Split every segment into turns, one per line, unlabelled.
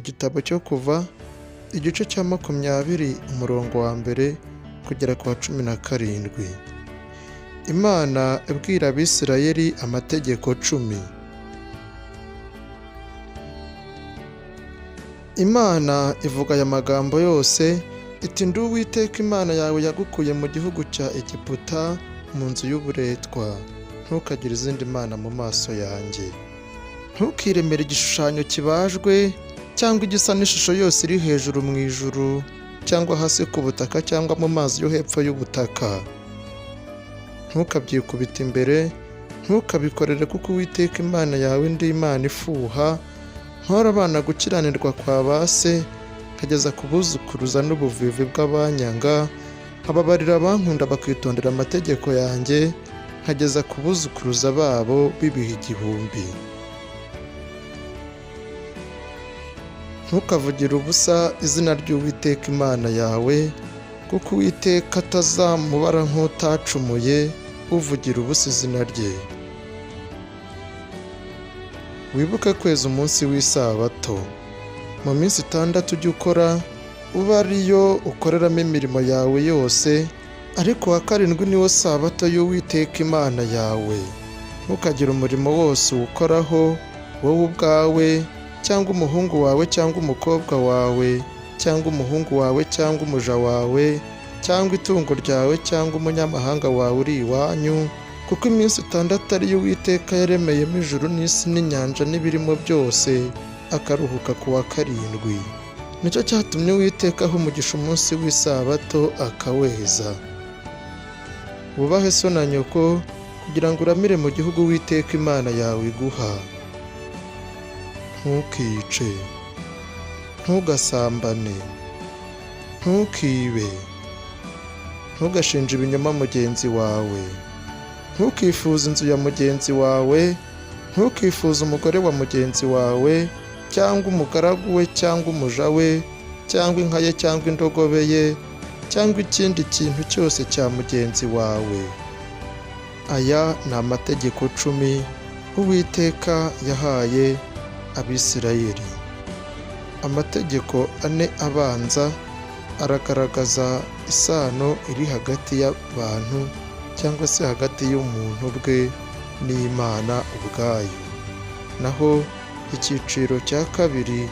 Igitabo cyo Kuva, igice cya 20, umurongo wa 1 kugera ku wa 17. Imana ibwira Abisirayeli amategeko 10. Imana ivuga aya magambo yose iti: Ndi Uwiteka Imana yawe yagukuye mu gihugu cya Egiputa mu nzu y'uburetwa. Ntukagire izindi mana mu maso yanjye. Ntukiremere igishushanyo kibajwe cyangwa igisa n'ishusho yose iri hejuru mu ijuru cyangwa hasi ku butaka cyangwa mu mazi yo hepfo y'ubutaka. Ntukabyikubite imbere, ntukabikorere, kuko Uwiteka Imana yawe ndi Imana ifuha, mpora abana gukiranirwa kwa ba se, nkageza ku buzukuruza n'ubuvivi bw'abanyanga, nkababarira abankunda bakitondera amategeko yanjye, nkageza ku buzukuruza babo b'ibihe 1000. Ntukavugire ubusa izina ry'Uwiteka Imana yawe, kuko Uwiteka atazamubara nk'utacumuye uvugira ubusa izina rye. Wibuke kweza umunsi w'isabato. Mu minsi 6 ujye ukora, ube ariyo ukoreramo imirimo yawe yose, ariko uwa 7 niwo sabato y'Uwiteka Imana yawe. Ntukagire umurimo wose uwukoraho, wowe ubwawe cyangwa umuhungu wawe cyangwa umukobwa wawe cyangwa umuhungu wawe cyangwa umuja wawe cyangwa itungo ryawe cyangwa umunyamahanga wawe uri iwanyu, kuko iminsi 6 ariyo Uwiteka yaremeyemo ijuru n'isi n'inyanja n'ibirimo byose, akaruhuka ku wa 7. Nicyo cyatumye Uwiteka aha umugisha umunsi w'isabato akaweza. Wubahe so na nyoko, kugira ngo uramire mu gihugu Uwiteka Imana yawe iguha. Ntukice, ntugasambane, ntukibe, ntugashinje ibinyoma mugenzi wawe, ntukifuze inzu ya mugenzi wawe, ntukifuze umugore wa mugenzi wawe, cyangwa umugaragu we cyangwa umuja we, cyangwa inka ye cyangwa indogobe ye, cyangwa ikindi kintu cyose cya mugenzi wawe. Aya ni amategeko 10 Uwiteka yahaye Abisirayeli. Amategeko 4 abanza aragaragaza isano iri hagati y'abantu cyangwa se hagati y'umuntu bwe n'Imana ubwayo. Naho icyiciro cya 2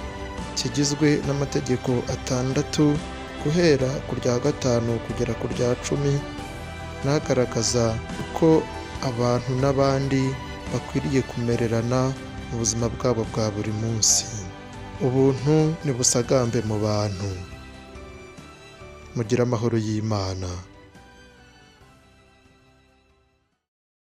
kigizwe n'amategeko 6 guhera ku rya 5 kugera ku rya 10, nagaragaza uko abantu n'abandi bakwiriye kumererana mu buzima bwabo bwa buri munsi. Ubuntu nibusagambe mu bantu. Mugire amahoro y'Imana.